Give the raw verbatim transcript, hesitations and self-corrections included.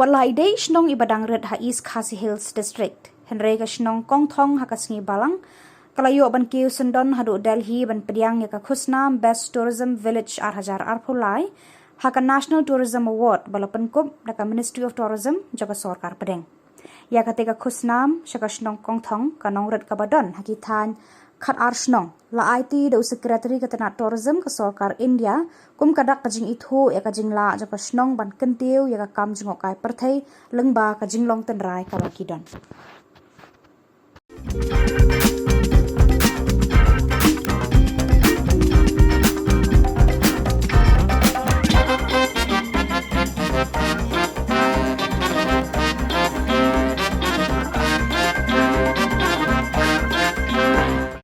Pat la i dei shnong iba dang rit ha East Khasi Hills District, hynrei ka shnong Kongthong ha ka sngi Balang ka la ïoh ban kiew syndon haduh Delhi ban pdiang ïa ka khusnam Best Tourism Village ar hajar arphew lai ha ka National Tourism Award ba la pynkup da ka Ministry of Tourism jong ka sorkar pdeng. Ïa kata ka khusnam sha ka shnong Kongthong, ka nongrit kaba don ha ki thaiñ khatar shnong, la aiti da u Secretary ka tnat Tourism ka sorkar India kum ka dak ka jingithuh ïa ka jinglah jong ka shnong ban kyntiew ïa ka kam jngohkai pyrthei lyngba ka jinglong tynrai kaba ki don.